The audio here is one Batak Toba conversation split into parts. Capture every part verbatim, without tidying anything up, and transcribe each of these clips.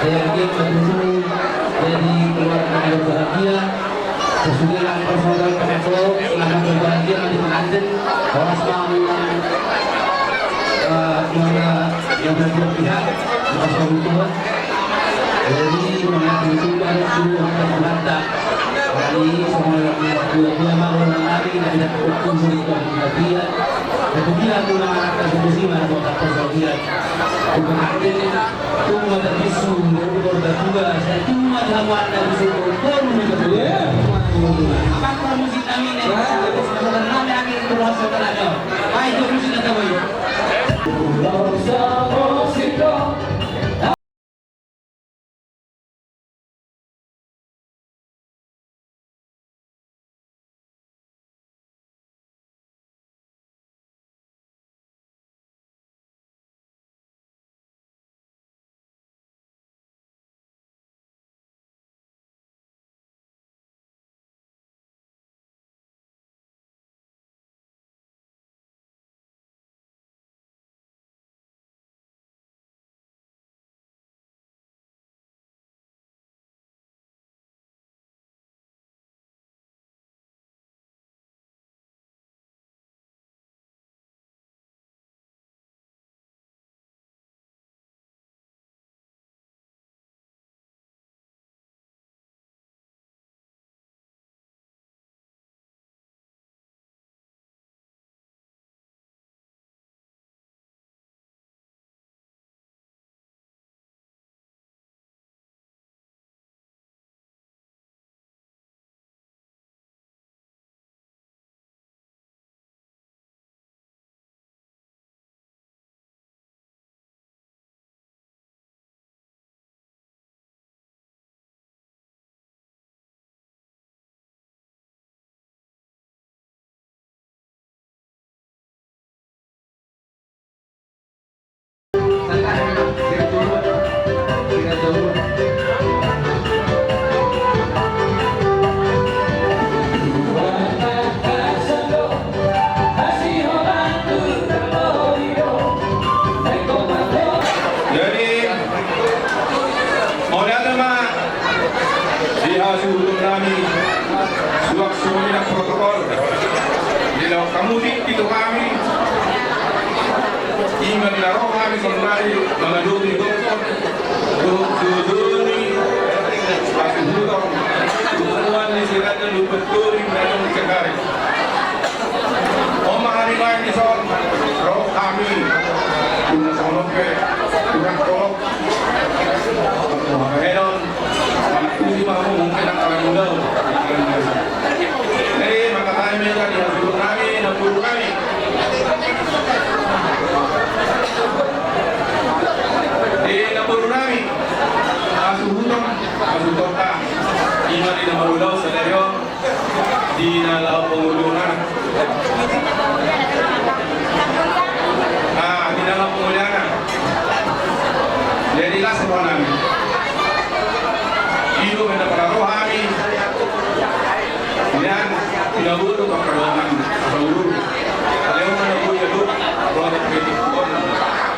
Jadi, jadi keluarga yang bahagia. Sesudah laporan saudara P F O, selamat berbahagia, mari pengantin. Horas ma, eh, mula, mula dua pihak, horas ma, betul. Jadi, mula itu baru suruh ke Belanda. Jadi, semua dua-dua ma, orang lagi, dari dapur kubur, itu bahagia. Kemudian, mula anak tersebut sih, mana buat apa, bahagia. Bukan artinya, Tung ma tapisu, tung ma tatua, sai tung ma tahamuanna di situ, baru ni ketua. Iya. Apa kau musik kami ni? Wah. Terus kemudian kami, kami berasa terhadap. Baik, itu musik kata boy. Jadi, mauliate ma di hasuhuton nami, suang songon i nang protokol. Di laho hamu di tu hami, ima di na ro hami sonari mangadopi dokter. Dohot dohot ni hasuhuton, hasuhuton ni si Raja Lumbantoru na adong di Cengkareng. On ma hami baen dison, ro hami. Tung songon on pe, tung tolong. Bahenon, mangadopi ma hamu mungkin angka na mudahon. Jadi, manghatai ma hita di hasuhuton nami, namboru nami. Di namboru nami, hasuhuton, hasuhutonta. Ima di na marulaon sadari on, di na laho pangoluan. Ah, di na laho pangoluan. Jadi las roha nami. I do benda para roha nami. Nian, pinaboto pangkadoangan, asa urur. Alai on ma na boi adong, roha nami.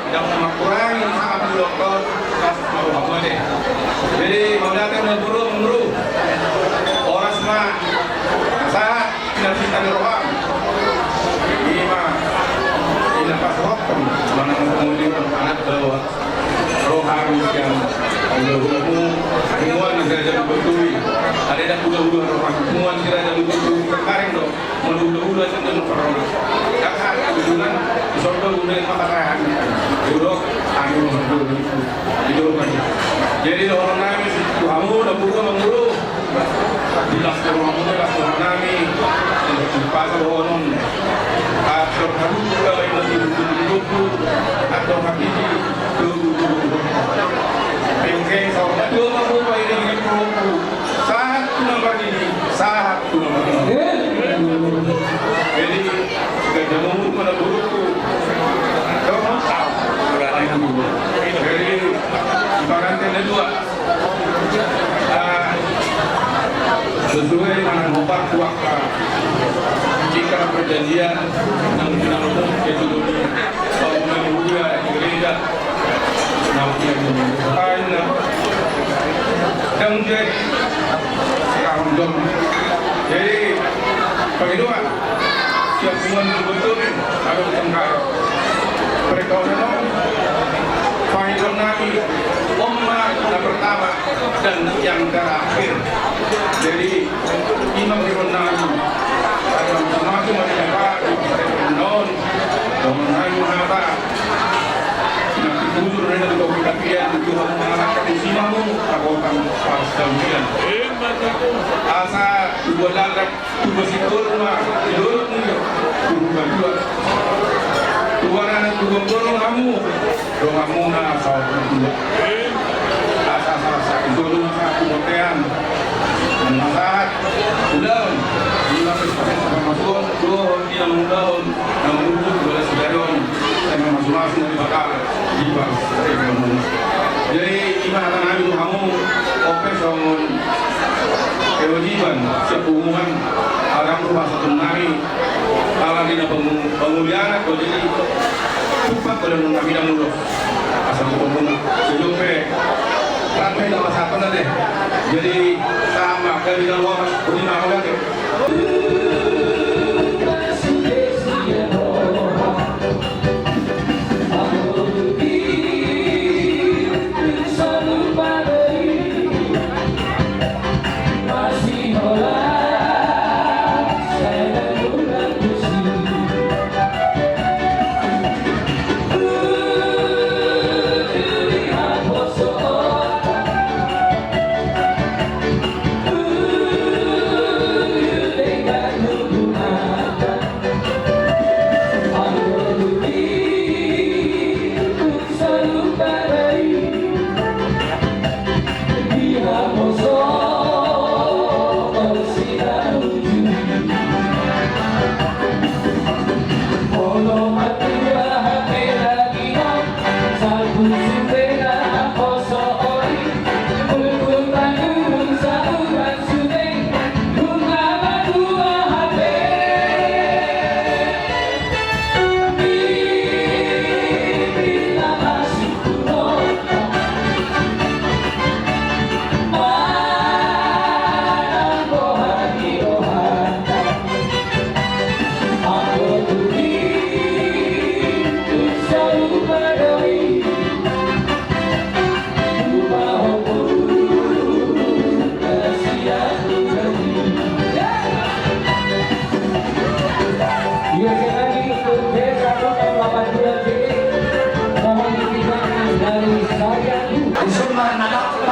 Ndang mangkurangi, sangat mendongkol, kasus ma roha mate. Jadi, mauliate ma namboru, namboru. Horas ma, sahat. Pinarsinta ni roham. Ima, ima pasahathon, manang muli anak baoa. Roham sian, ulaulamu, punguan ni si Raja Lumbantoru i. Alai ndang ulaula roham, punguan si Raja Lumbantoru i, Cengkareng do. Molo ulaula sian do parroha. Kakak, ulaula, songon do ulaula manghatai. Ulaula, anu, ulaula. Jadi, dohonon nami tu hamu, namboru, namboru. Di las ni rohamuna, las ni roha nami. Di pasa dohonon. Atur haduka, ina di buku di buku. Atur habisi, tugu, tugu, tugu. Pengkeng, saur, aduh, mampu, ini, ini, perlu. Sahat tu na marnini, sahat tu na marnini. Jadi, gajah mampu mana buruk tu. Dohonon. Ia nang pinanggungke tu doni bangunan huria di gereja. Nang pinanggungke kain na dang jadi sekarang dong. Jadi pangidoan siap semua betul ni. Ada tengkar perkawasan on. Pangidoan nami, on ma na pertama dan yang terakhir. Jadi ima pangidoan nami. Ada masing-masing ada yang dapat, ada yang non. Dongan nami hata. Nah, bujur na di kau kita pian, Tuhan mengarahkan isi mamu, kekuatan pas dan pian. Asa dua lalat. Tuba si tolu ma, si tolu ma, tuba dua. Tuba na, tuba tolu hamu, donganmuna sahat dua. Asa, asa, asa, si tolu ma sahat tu bontean. Nang sahat ulaon, nang sahat pamasuon, dohot di nang ulaon, nang ujung, dua belas sidaron, nang masumasu, nang dibakar. Jadi ima hata nami tu hamu, on pe songon kewajiban sian punguan, ala nunga pasahaton nami, ala di na pangu-, pangulianan do, jadi tumpak do nami na mulos. Asa punguan, sejumpe, rame na pasahaton na deh. Jadi sama kami na lomas, budi na lomas. Dison ma na dapot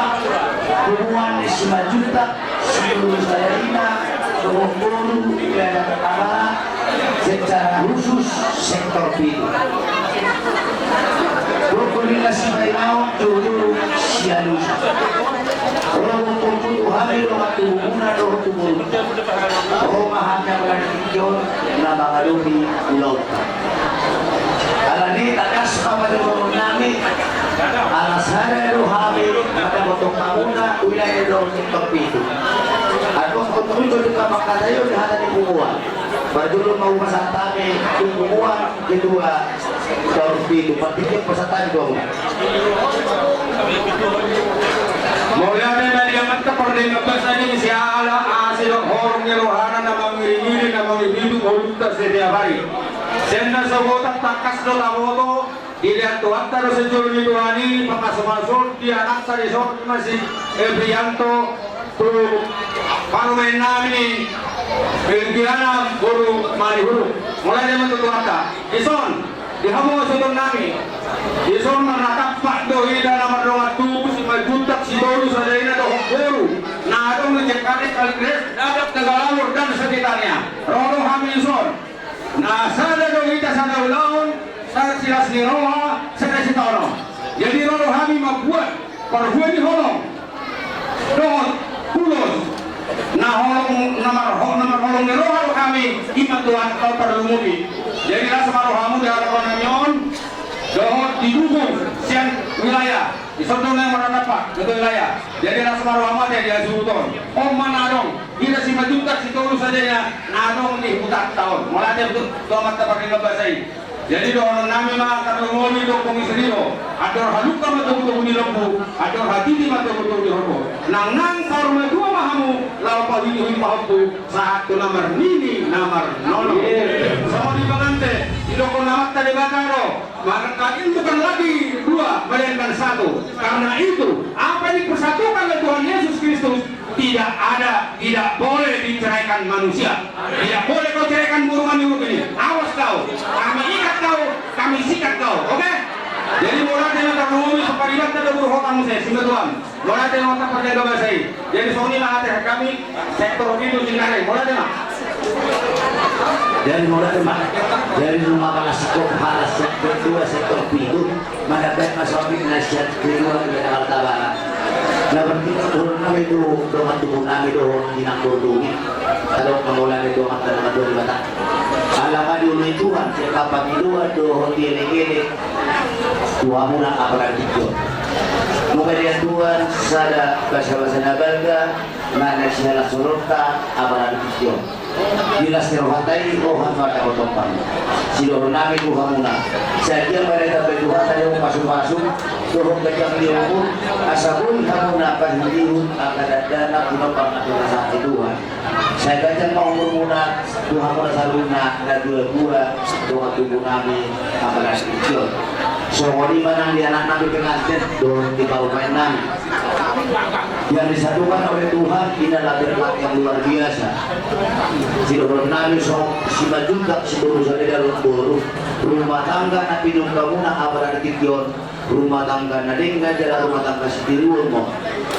punguan ni Simanjuntak, Sitorus Sadari na, dohot boru, wilayah Batak Barat, secara khusus sektor pitu. Dohot boru na Sibainaon, dohot boru Sialusi. Ro ma tutu hami dohot tu punguan dohot tu boru. Ro ma hami apala di tingki on na mangadopi ulaonta. Alani i tangkas ma pandohan nami, ala sada do hami mandapothon hamuna wilayah dohot sektor pitu. Antong tontu do di pamangkataion di hata ni punguan. Parjolo ma hupasahat hami tu punguan ketua sektor pitu. Partingkian pasahat hami tu hamuna. Mauliate ma di Amanta Pardenggan Basa i, siala asi dohot holong ni rohana na mangiringiring, na mangiringiring ngolunta setiap hari. Sian nasogotan tangkas do taboto, dilehon Tuhanta do sijolo ni Tuhan i, pamasumasuon di anakta dison, masih Eprianto, tu parumaen nami ni Elviana boru Manihuruk. Mauliate ma tu Tuhanta. Dison, di hamu suhutonnami, dison marnatampak do hita na mardongan tubu, Simanjuntak, Sitorus Sadari na, dohot boru na adong di Cengkareng, Kalideres, Dadap, Tegalalur dan sekitarnya. Ro do hami dison. Na sada do hita, sada ulaon, sada silas ni roha, sada sitaonon. Jadi ro do hami mambuat parbue ni holong dohot ulos, na holong, na marho-, na marholong ni roha do hami, ima Tuhan, Tuhanta parlungupi. Jadi las ma rohamu di harapan nami on, dohot didukung sian wilayah, dison do na marnatampak ketua wilayah. Jadi las ma rohamu ate di hasuhuton. On ma na adong. Hira Simanjuntak Sitolusudena na adong di hutanta on. Mauliate tu Amanta Pardenggan Basa i. Jadi dohonon nami ma tarlumobi tu ompung istri do, andor halumpang ma togutogu ni lombu, andor hatiti ma togutogu ni horbo. Nangnang saur matua ma hamu, laho pahuihuion pahompu, sahat tu na marnini na marnono. Songon i panganten, didokkon Amanta Debata do, maka kalian bukan lagi dua, melainkan satu. Karena itu, apa yang dipersatukan oleh Tuhan Yesus Kristus, tidak ada, tidak boleh diceraikan manusia. Tidak boleh kau ceraikan burungan di huruf ini. Awas kau. Kami ikat kau, kami sikat kau. Oke? Jadi mauliate ma tarlumobi sopariban tanda buruk hotang muse, simatuam. Mauliate ma Amanta Pardenggan Basa i. Jadi songon i ma hata hami sektor pitu Cengkareng. Mauliate ma. Jadi mauliate ma. Jadi nunga palas kop halas sektor dua sektor pitu. Mandapat masuk na sian kedua di Jakarta Barat. Na berarti dohonon nami tu dongan tubu nami dohot di nang bordungi. Adong mangolani dongan tanah dua di Batak. Alama diului Tuhan siapa pangidoan dohot dielek-elek. Tuhamuna apalagi tingki on. Mauliate Tuhan sada basa-basa na balga na na siala solonta apalagi tingki on. Di las ni rohanta i roha ma dapotonta. Sidohonon nami tu hamuna. Sadia ma na ditambai Tuhanta di hamu pasupasu dohot ganjang ni umur asa boi hamuna pahilihon angka dakdanak di na parnasaan ni Tuhan. Sai ganjang ma umurmuna tu hamuna saluhutna na dua-dua dongan tubu nami apalagi tingki on. Songon i ma nang di anak nami penganten dohot di parumaen nami. Yang disatukan oleh Tuhan inilah berkat yang luar biasa. Sidohonon nami songon Simanjuntak Sitolusudena dohot boru. Rumah tangga na pinungka muna apalagi tingki on. Rumah tangga na denggan jala rumah tangga sitiruon ma.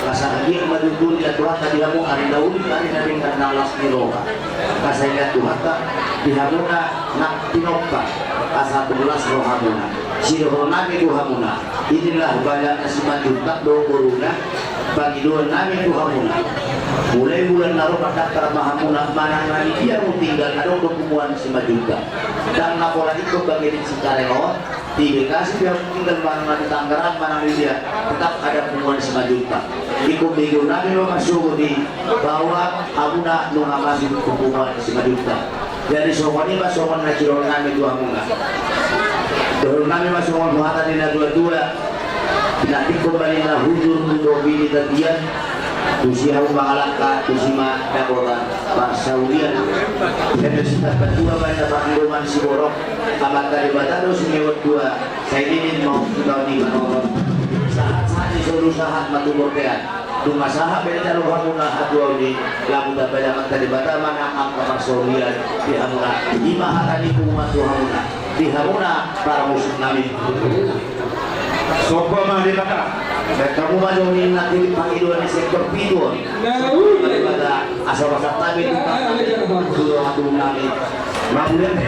Asa anggiat ma dituntun Tuhanta di hamu ari na uli ari na denggan na las ni roha. Asa anggiat Tuhanta di hamuna na tinompa asa tung las rohamuna. Sidohonon nami tu hamuna. Inilah bajana Simanjuntak dohot boruna. Pangidoan nami tu hamuna. Mulai bulan na ro mandaftar ma hamuna manang na di dia hamu tinggal adong do punguan Simanjuntak. Ndang na pola ingkon banggi di Cengkareng on. Di Bekasi dia tinggal manang di Tangerang manang di dia tetap ada punguan Simanjuntak. Ingkon bege nami ma marsogot i bahwa hamuna nunga masuk tu punguan Simanjuntak. Jadi songon i ma songon na sidohonon nami tu hamuna. Dohonon nami ma songon hata ni na tua-tua. Nanti kembali na hujur tu dobi ni tapian. Tusi hamu mangalangka tusi ma dapotan parsaulian. Jadi sitamba tua baen na pangidoan siborok. Amanta Debata do sumewot tua. Sai ninin ma tu taon i manoton. Sahat-sahat ni solu sahat ma tu bortean. Nunga sahat be na jalo hamuna hatuaon i. Lamu tamba Amanta Debata ma na angka parsaulian di hamuna. I ma hata ni punguan tu hamuna. Di hamuna para musik nami. Somba ma Debata. Dan hamu ma jo ni nanti di pangidoan ni sektor pitu on. Somba ma Debata. Asa pasahat nami tu dongan tubu nami. Mauliate.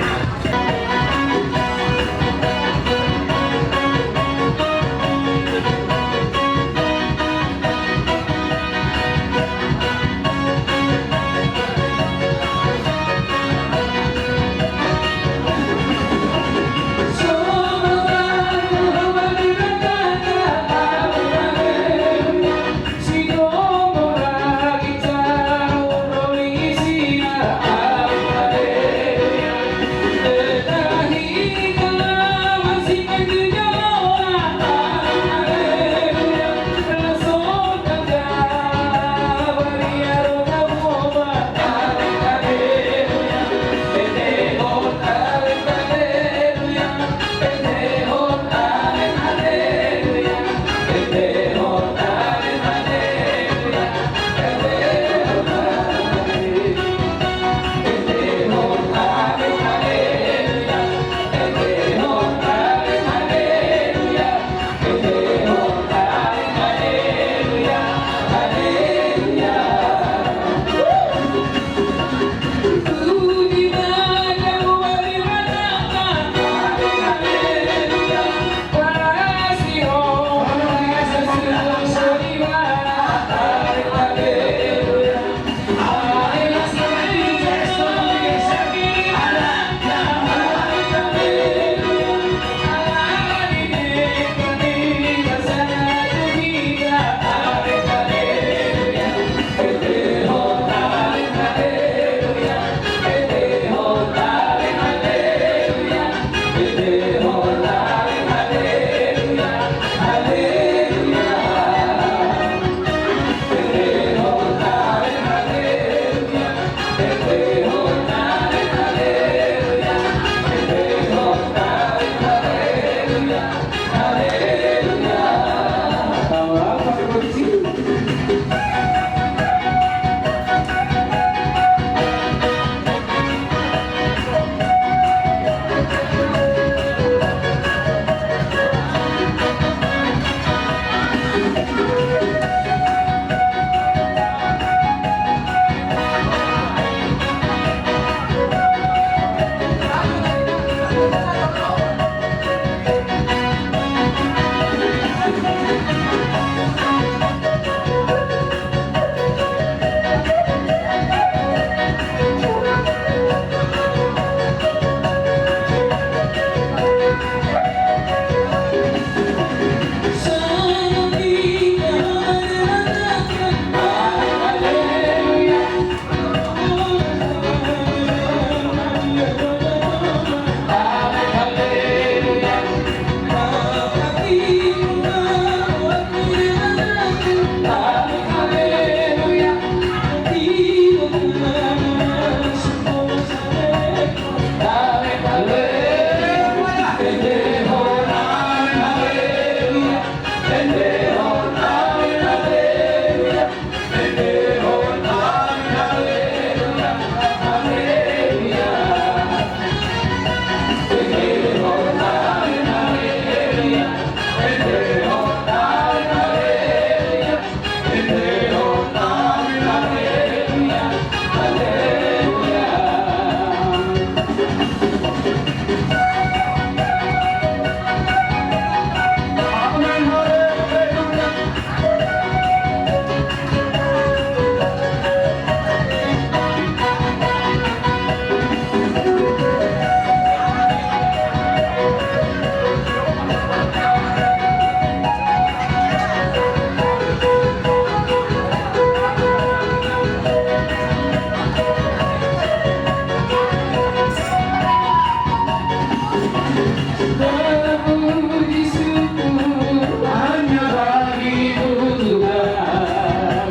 Puji syukur hanya bagimu Tuhan,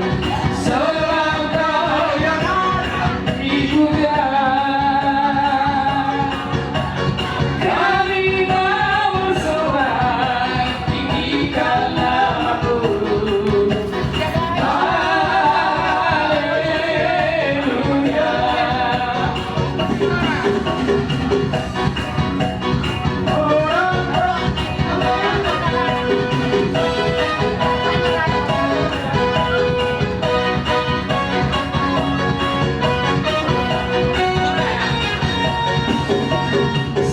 sebab Kau yang ada di surga. Kami mau bersorak, tinggikan namamu. Haleluya.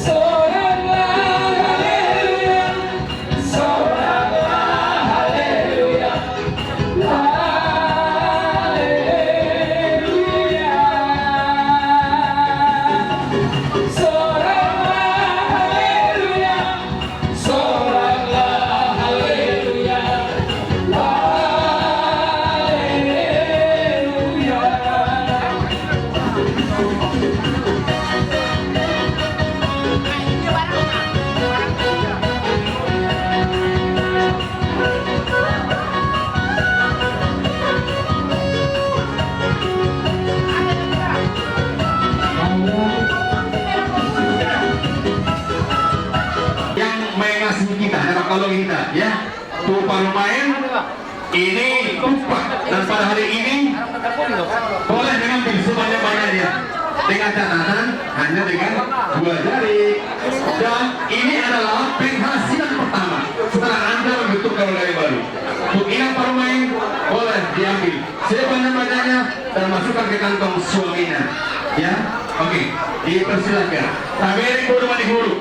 Soraklah haleluya, soraklah haleluya. Haleluya. Soraklah haleluya, soraklah haleluya. Haleluya. Yang mengasihi kita, yang mengasihi kita, ya. Tu parumaen, ini tumpah, dan pada hari ini boleh mengambil sebanyak-banyaknya dengan catatan hanya dengan dua jari. Dan ini adalah penghasilan pertama setelah Anda membentuk keluarga yang baru. Untuk inang parumaen, boleh diambil sebanyak-banyaknya dan masukkan ke kantong suaminya. Ya, oke, dipersilakan. Tabereng boru ma di hulu.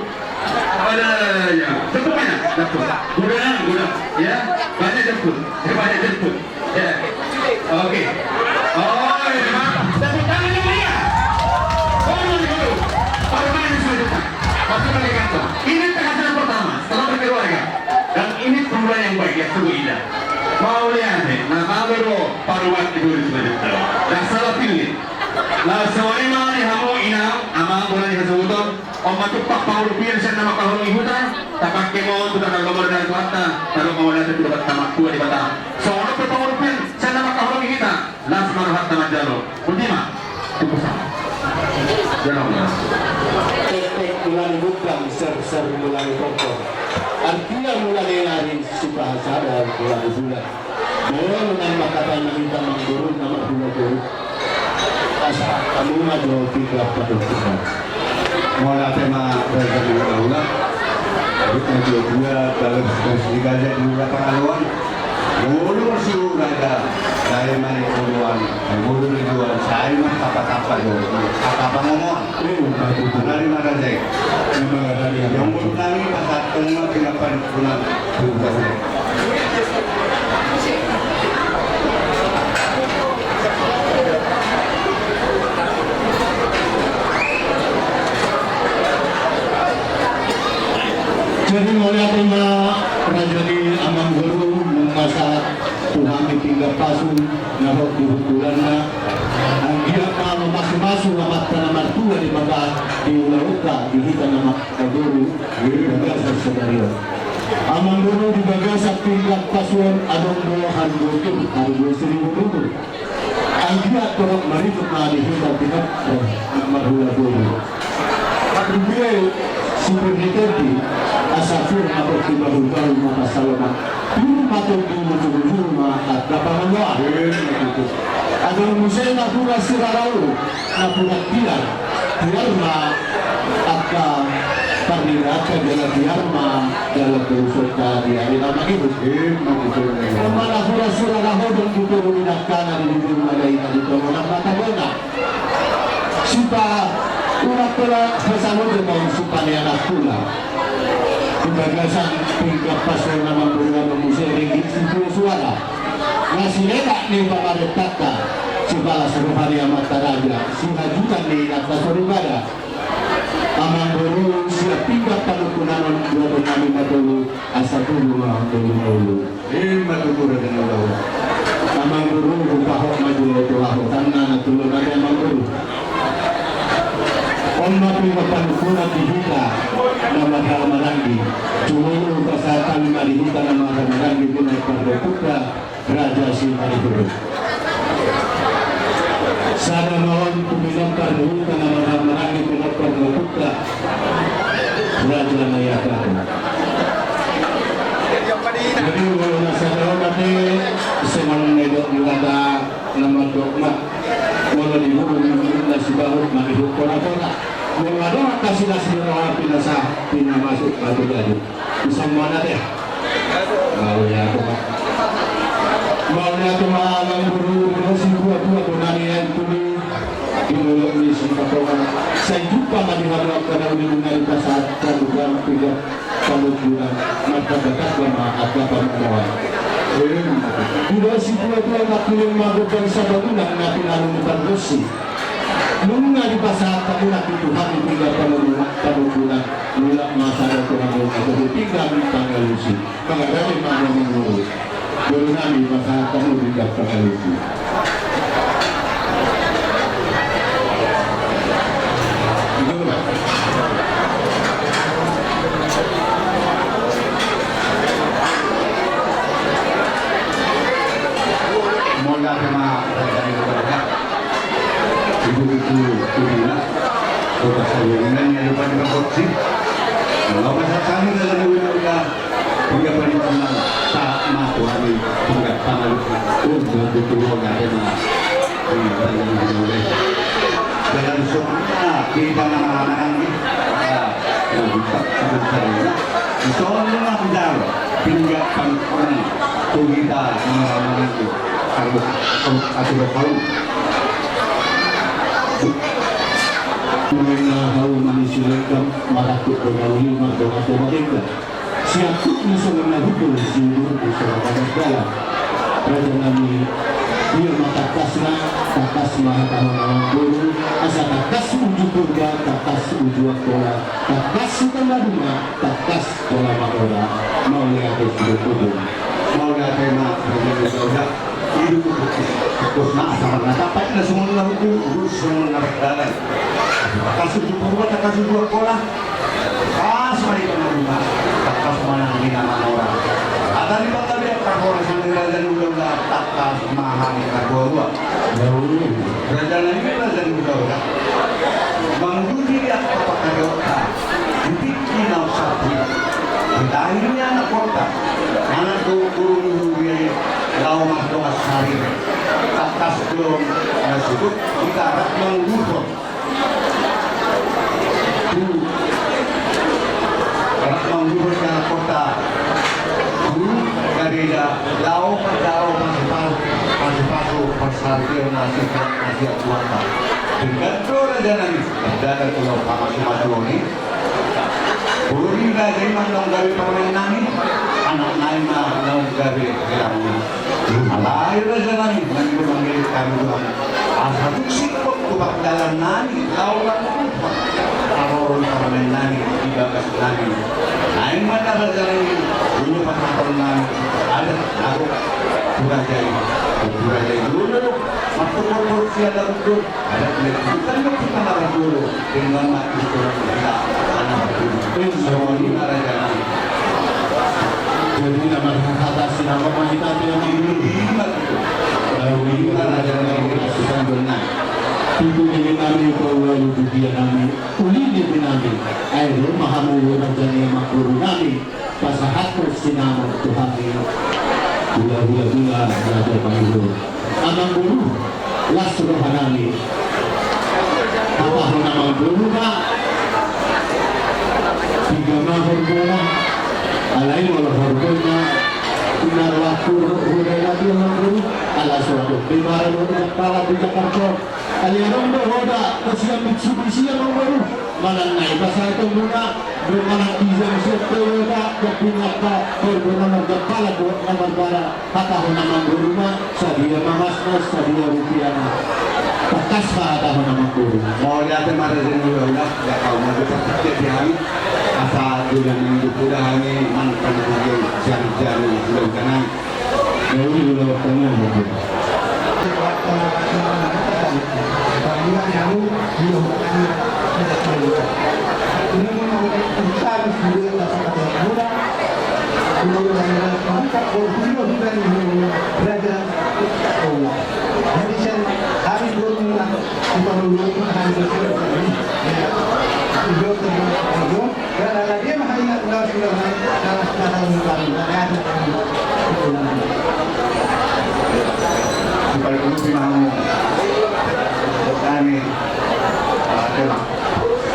Ada, ya. Jemput banyak, jemput. Udah, udah. Ya, banyak jemput. Ya, banyak jemput. Ya. Oke. Oh, ya, mantap. Tepuk tangan yang meriah. Baru dulu. Baru main selanjutnya. Masuk lagi kantor. Ini penghasilan pertama setelah berkeluarga. Dan ini permulaan yang baik, yang sungguh indah. Mauliate, na baru do parumaen di dua ribu sembilan belas. Dan salah pilih. Nah, soalnya mah di hamu inang, amang, bola di hamu. On ma tumpah pangurupion sian na mangkaholongi huta, tapangke ma on tu tagar lomo dan Tuhanta, tadok ma on tu Debata, Amang Debata. Songon on pe pangurupion sian na mangkaholongi hita, las ma rohanta manjalo. Botima, tumpah sa. Jalo ma. Tektek mula ni gondang, serser mula ni tongtong. Artia mula ni ari, sipahasada mula ni bulan. Molo nang mangkatai ma hita, Amang Boru, na marhula boru. Asa hamu ma jo pinggan panungkunan. Mauliate ma raja ni hulahula. Rupna jo dua bagas bagas ni gaja di hula Pangaloan. Molo marsuhut raja, sai ma ni oloan, molo ni oloan, sai ma tapa-tapa jo. Tapa pangomoan. Nari ma raja i. Yang molo nari pasahat ma pinggan panungkunan. Jadi mauliate ma raja ni Amang Boru, molo masa tu hami pinggan pasu na hot di hundulanna. Anggiat ma mamasumasu Amanta na martua Debata di ulaonta di hita na mangkatai boru di bagasan sadari on. Amang Boru, di bagasan pinggan pasu on adong do hargotu, hargo saribu ribu. Anggiat torop marikut ma di hita di hita na marhula boru. Marhite sipir ni tondi asa pir ma tondi bahul-bahul ma pansalongan. Pir ma tondi, mujur-mujur ma angka pangomoan. Adong muse napuran sirara olo, napuran tiar, tiar ma angka parnida, angka jala tiar ma jala torusonta di ari na mangihut. On ma napuran sirara hodong di toru ni dangkana, di bibir ma daina, di tolonan ma tabona. Sipa, ulang pola, pasaluhon ma on sipaneanan hula. Di bagasan pinggan pasu on, Amang Boru, adong muse ringgit sitio suara. Na silehon ni pamarentanta, sipalas roha ni amanta raja, sihajutan ni inanta soripada. Amang Boru, sian pinggan panungkunan on, doaon nami ma tolu, asa tolu ma tolu ma ulu. Ima tutu raja na ulaon. Amang Boru, hupahot ma jo tu lahotanna na tolu nami, Amang Boru. On ma pinoppanungkunan di hita na marhahamaranggi. Jumolo pasahat hami ma di hita na marhahamaranggi, pinoppanungkunan Raja Simarihuruk. Sada ma on tu pinompar ni huta na marhahamaranggi, pinompar ni huta Raja Naiaga. Jadi molo na sada on ate, songon na nidok ni hata na mandok ma, molo di hulu na sibahut ma di hulu kota-kota. Molo adong angka silas ni roha pinasahat, pinamasuk batu-batu. Bisa mana deh? Mauliate ma. Mauliate ma amang boru, di na situa-tua do nami ain tuli. Di dolok ni Sipatongan. Sai jumpa ma di hamu angka na uli, di na dipasahat hamu di hamu tiga panungkunan. Martamba-tamba ma angka pamomoan. Di na situa-tua na kirim ma gobang sabangunan na pinanungkunan dosi. Nunga dipasahat hamu na pintu hami tiga panungkunan. Mulak ma sada tu hamu na pintu pinggan pangalusi. Mangarade ma amang boru. Boru nami, pasahat hamu di pinggan pangalusi. Mauliate ma. Ibu-ibu, ibu-ibu, kota Sawingan yang lupa di Kambotsi. Mauliate ma. Hingga paling tenang, saat matu hami, hingga pangalut. Oh, betul, mauliate ma. Hingga paling tenang, dalam semua kita nama-nama ini. Ah, yang buka, buka, ya. Itu orang dengar, dengar. Hingga paling tenang, tu hita nama-nama ini. Kalau, kalau, kalau, kalau. Mulai na hau manisi lengkam, maratuk do na uli, mardongan do na lengkam. Siaput ni songon na hudul, siudur ni songon na dalan. Raja nami, dia ma tangkasna, tangkas ma hatahon amang boru, asa tangkas uju Purba, tangkas uju Angkola, tangkas uta maduma, tangkas pola mangora. Mauliate sude tutu. Mauliate ma, mauliate ma. Idu, bos na asal na tapat na songon na hudul, hudul songon na dalan. Tangkas uju Purba, tangkas uju Angkola. Pas ma di pangaluman, tangkas ma nang di na mangora. Hata ni panggabean parhorasan ni raja ni hulahula, tangkas ma hami parboruan. Raja nami, raja ni hulahula. Manguduti di angka panggabean. Di tingki na sahat i. Di tahi ni anak kota. Anak do guru ni hulahula i, laho mardongan sahali. Tangkas do na suhut, hita rap manguduti. Tu, rap manguduti anak kota. Tu, gareja, laho, laho, pasupasu, pasupasu, parsaripeon na sihat, na sihat tu angka. Denggan do raja nami, denggan do laho pamasumasu on i. Boru ni raja i ma naung gabe parumaen nami, anakna i ma naung gabe helamuna. Alai raja nami, mangido manggirit hami Tuhan. Asa tung singkop tu pardalan nami, laho mangupa. Haroro ni parumaen nami, di bagas nami. Naeng ma na raja nami, jolo pasahaton nami, adat adat tu raja i. Tu raja i jolo, martukur-tukur sian laut do. Adat nami, bukan do hita na parjolo, dengan mati seorang kita, anak parjolo. Songon i ma raja nami. Jadi na marhata sinamot ma hita, dia ma. Ima tutu. Lalu i ma raja nami, susan benar. Tutu dia nami, kau lalu tu dia nami, uli dia nami. Ayo, ma hamu raja ni amang boru nami. Pasahathon sinamot tu hami. Hula, hula, hula, raja pangido. Amang boru, las roha nami. Hatahon amang boru ma. Piga ma horbona. Alai molo horbona. Ina rohangku roha nami amang boru. Ala so adong be mara do Jakarta, di Jakarta. Alai adong do roha, kasihan bisi-bisi amang boru. Manang na i pasahaton muna, do manang ijang sian Toyota, jabpinata, borgona marjampalan dohot na marbara, hatahon amang boru ma, sadia ma masna, sadia rupiana. Tangkas ma hatahon amang boru. Mauliate ma raja ni hulahula, ya kau ma do partingkian di hami, asa do na minggu poda hami, manang paningkian sian jani, sudah udah nai. Jadi, udah waktunya, gitu.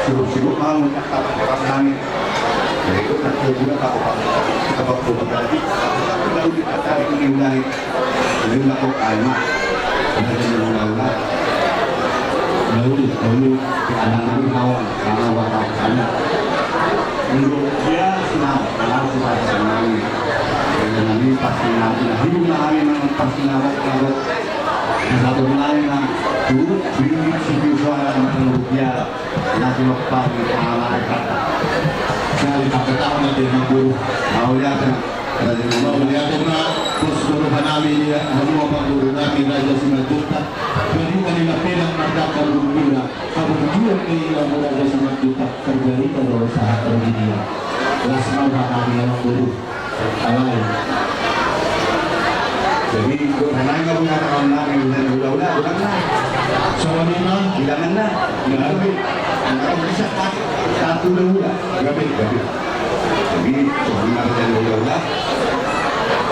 Sibuk-sibuk ma hamu, angka parhorang nami. Jadi, itu kan dia juga tak apa, tak apa, tak apa, tak apa. Lalu dikatakan ini ulangi. Jadi, tak apa, ayo, Mak. Udah, jadi ulang-ulang. Lalu, lalu, anak nami naon, karena bapak anak. Menurut dia, senang, karena suka senang. Jadi, nami pasti nami, nah, hidup nami memang pasti nami, nami. Di satu lain, nah, dulu, di sini suara, menurut dia. Nasi mappang di tengah laut. Jadi, pakai tahu nanti, Amang Guru. Mauliate. Mauliate ma, pos guru nami dia, hamu Amang Guru nami, Raja Simanjuntak. Jadi, tadi lapedang mardangka burung pira. Kamu tujuan ni Amang Raja Simanjuntak. Terjadi kalau saat terjadi dia. Las mau nami, Amang Guru. Alai. Jadi, bukan hanya mengatakan nami, dan hula-hula, bukan lah. Songon i ma. Bilangan lah. Bilangan. Bilangan bisa, Pak. Satu hula-hula. Gabe, gabe. Jadi, songon i ma, dan hula-hula.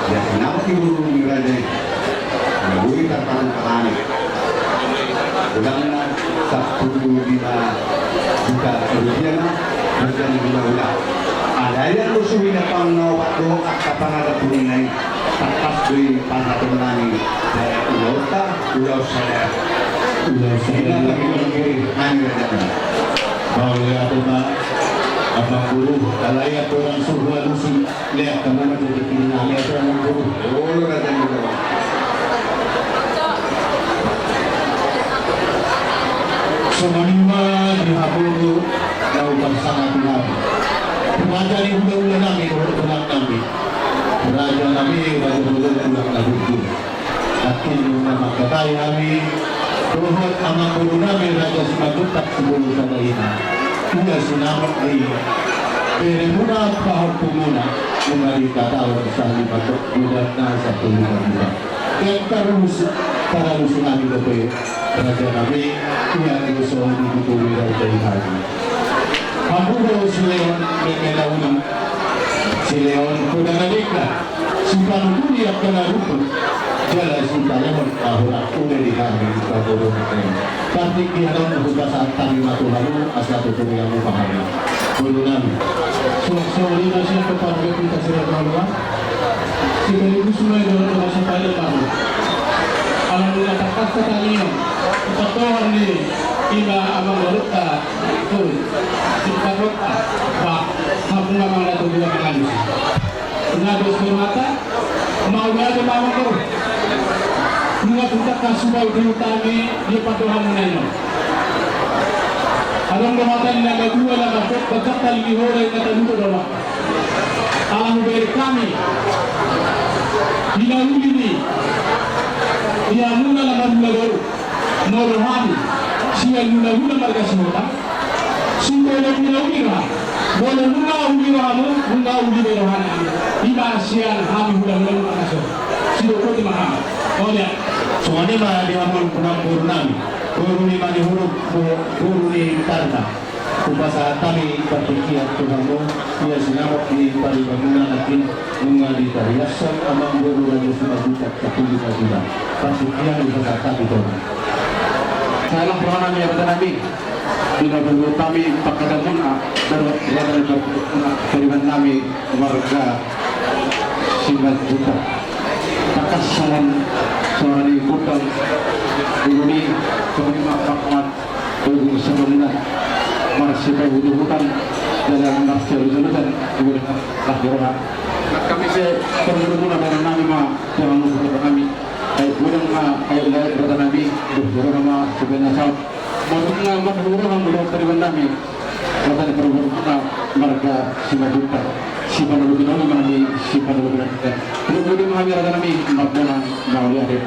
Ya, kenapa timbul raja ini? Nah, gue tak tahu kemana. Udangna sampulu lima juta rupiah ma, marga ni hula-hula. Alai na so suhi na pang na opat do angka pangarantoan i, tangkas do i pangarantoan nami, ulaonta, ulaon sadar. Ulaon sadar. Ima bagi bagi nami raja. Mauliate ma, Amang Guru, alai anggo na so hualusi. Lihat kamu mah jadi kini nami aja, Amang Guru. Olo, raja ni, Amang. Songon i ma di hamu na hupasahat nami. Raja ni hula-hula nami, dohot tulang nami. Raja nami, raja hula-hula, tulang nami. Nangkin nunga mangkatai hami dohot Amang Guru nami Raja Simanjuntak Sibulung Sada i. Ia sinamot ni beremuna, pahompumuna, nunga dikataon sahali mandok godangna sampulu lima juta. Taralus, taralus hami dope, raja nami, ia dosa di tutu raja i hami. Hamu do silehon meme na uli, silehon poda na denggan. Sipanuturi angka na rumput, jala sipalehon pahurang ule di hami paboru nami. Partingkian on hupasahat hami ma tu hamu asa tuturi hamu ma hami. Boru nami. Suang songon i ma sian tu parhobas ni Sirena Lua. Sekaligus ma i dohot dongan sapadan ma. Alana tangkas tangiang, pandohan ni ima amang borunta. Oi, singkat rok, bah, hamu na mangato dua mangalusi. Nga dos bermata, mauliate ma amang boru. Nunga tangkas hupaihut hami di pandohanmuna i. Adong do hata ni na dua na mandok, bagas tali ni hora i na taluhur do ma. Ala hubereng hami di na uli ni hamuna na marhula boru. Molo hami sian hula-hula marga Sihotang, sitolop ni na uli roha. Molo nunga uli rohamu, nunga uli be rohana. Ima sian hami hula-hula marga Sihotang. Sidok boti ma hami. Songon i. Songon i ma di hamu amang boru nami. Boru ni Manihuruk, bo-, boru ni Tarna. Hupasahat hami partingkian tu hamu, ia sinamot ni paribanmuna nangkin nunga ditariashon amang boru Raja Simanjuntak sampulu lima juta. Partingkian hupasahat hami tu hamu. Sai las roha nami, raja nami. Di na hupaihut hami pangkataion, ah, dari, dari, dari pariban nami marga Simanjuntak. Tangkas songon suara ni gondang di buni, songon i ma pangkat. Tugu sabangunan, marsipaihut-ihutan, jala marsialut-alutan, di bodi las ni roha. Nang hami pe parhobasmuna, bahenon nami ma, jangan lupa nami. Ai godang ma, ai lae, raja nami, dohot roha ma, sebenarna saut. Molo nunga marhobas roha, molo pariban nami, raja ni parhobasmuna, marga Simanjuntak. Sipanalupinalupin ma hami, sipanalupinalupin. Molo mudi ma hami, raja nami, mamboan, mauliate.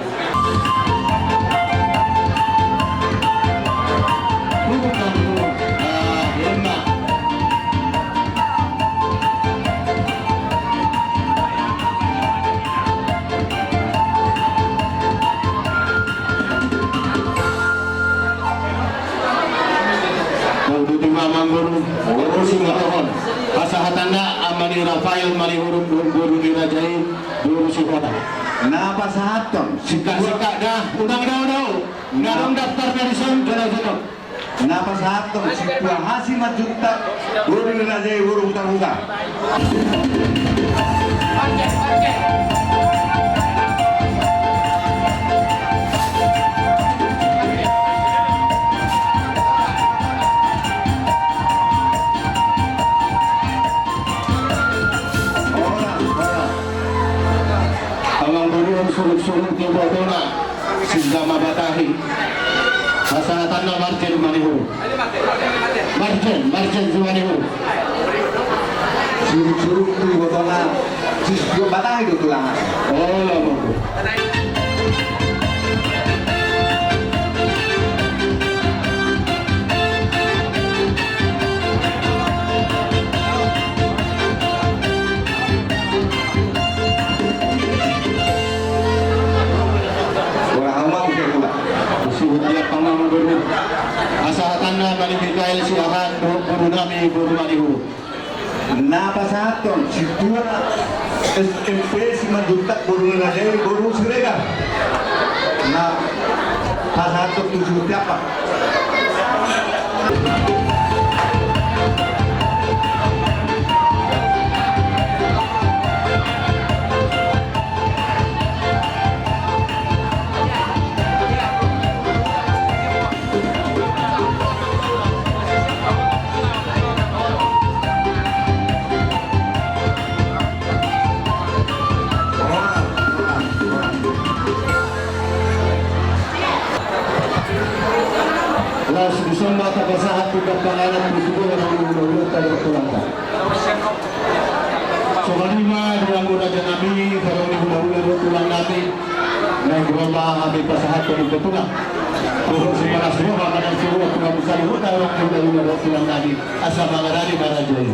Rafael Manihuruk, boru ni raja i, boru Sihotang. Na pasahathon. Singkat-singkat da, unang dao-dao. Nga adong daftarna dison, jolo-jolo. Na pasahathon Sintua Simanjuntak, boru ni raja i, boru Hutahuta. Amang boru, suruk-suruk tu ibotona. Sinjama Batahi. Pasahatanna Marjen Manihuruk. Marjen, Marjen Manihuruk. Suruk-suruk tu ibotona. Sinjama Batahi do tulang. Olo, monggo. Ora hau ma, use hula. Use hula. Ia pangama boru. Pasahatanna Bali Mikael Siahaan, boru nami, boru Manihuruk. Na pasahathon Sintua S M P Simanjuntak, boru ni raja i, boru Siregar. Na pasahathon tu Sintua Siapa. Laos dison ma tapasahat tu angka panganan tu sude, tu hulahulanta dohot tulangta. Songon i ma di anggo raja nami, hamu hulahula dohot tulang nami. Naeng ro ma hami pasahathon tu angka tulang. Dohot sipalas roha, manang sipalas roha, muse hita, hamu hulahula dohot tulang nami. Asa mangarade ma raja i.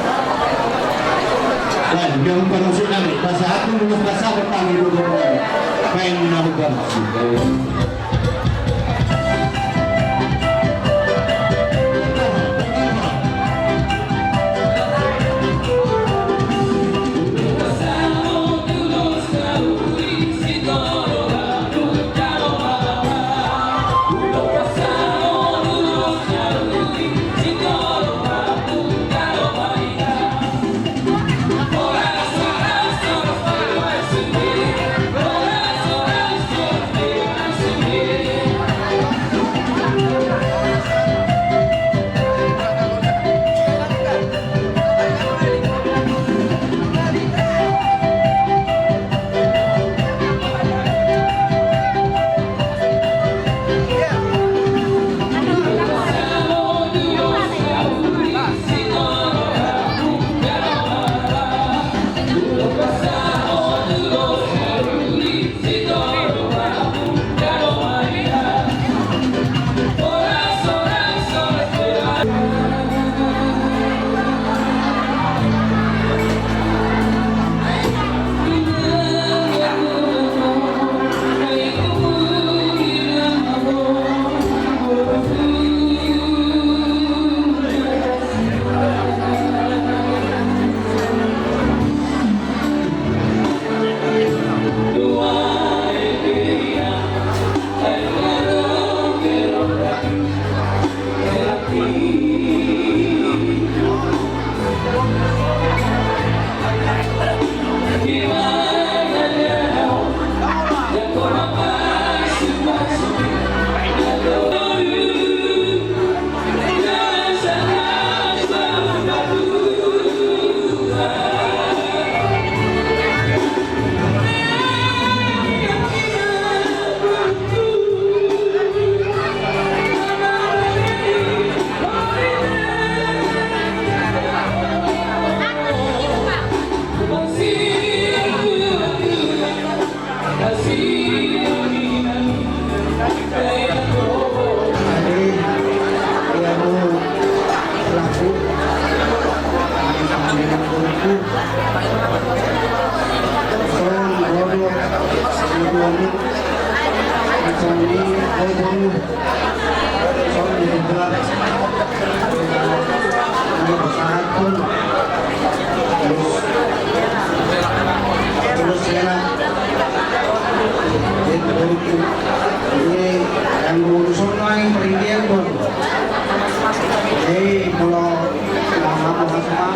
Baen, dia umpan musik nami, pasahat tu, pasahat tu, pasahat tu, pasahat tu.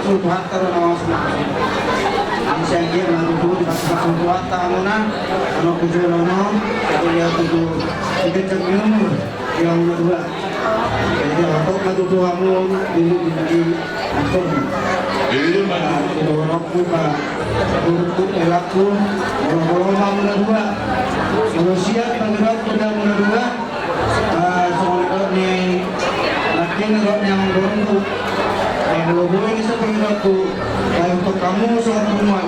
Tuhanta do na maksud. Angsa ia na tutu di basa Tuhanta hamuna. Ano kujolo no. Kuliah tutu. Tiga jam minum. Yang kedua. Jadi apa ma tutu hamu dulu di. Jadi ma tutu. Tutu helakku. Kalau mau hamuna dua. Kalau siap bagi waktu dan hamuna dua. Ah, songon dok ni, nangkin dok ni amang borungku. Ah, molo boi ni so pangidokku, ah, untuk hamu songon punguan,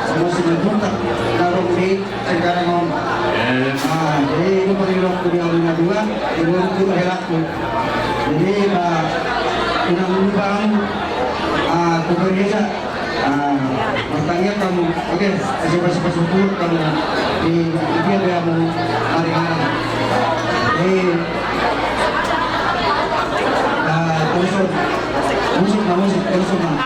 sama Simanjuntak, na adong di Singkareong on. Ah, jadi itu pangidokku di hamu na dua, di borungku, helakku. Jadi, ah, unang lupa hamu, ah, tu gereja. Ah, martangiang hamu. Oke, kasih, kasih, kasih support hamu. Di, di dia dia hamu. Mari, mari. Eh, ah, terus, musik, musik, terus, Bang.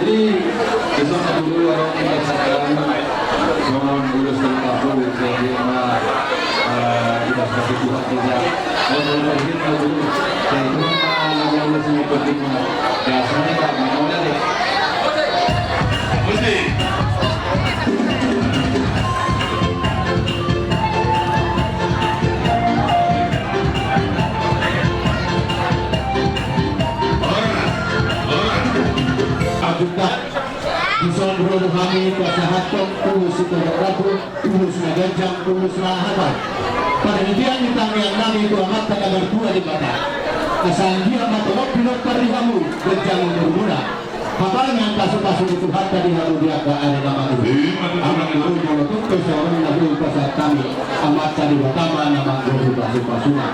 Jadi, besok dulu orang kita sekarang, orang dulu setengah tahun, jadi, eh, kita kasih Tuhan kita. Kalau kita dulu, saya itu, ah, nama Allah semua penting, Mas. Dasarnya, Pak, mana ada? Musik. Horas, horas. Aduh, Pak. Dison ro do hami pasahathon ulos sitorop rambu, ulos na ganjang, ulos na hapan. Panangiangan ni tangiang nami tu Amanta na martua Debata. Asa anggiat ma torop pinompar di hamu, ganjang umurmuna. Hapangan pasupasu ni Tuhanta di hamu di angka ari na mangihut. Amin. Molo tung pe songon na boi pasahat hami, Amanta Debata ma na manggohi pasupasuna.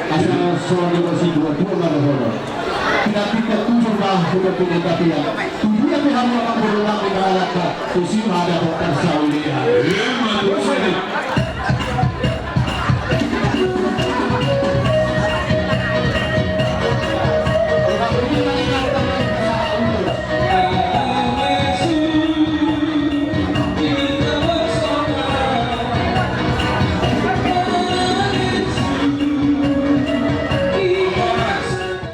Asa songon na boi siduadua ma dohonon. Pinantikan tujur ma huda pinantikan. Tudia pe hamu amang boru nami na alangka, tusi ma dapot parsaulian.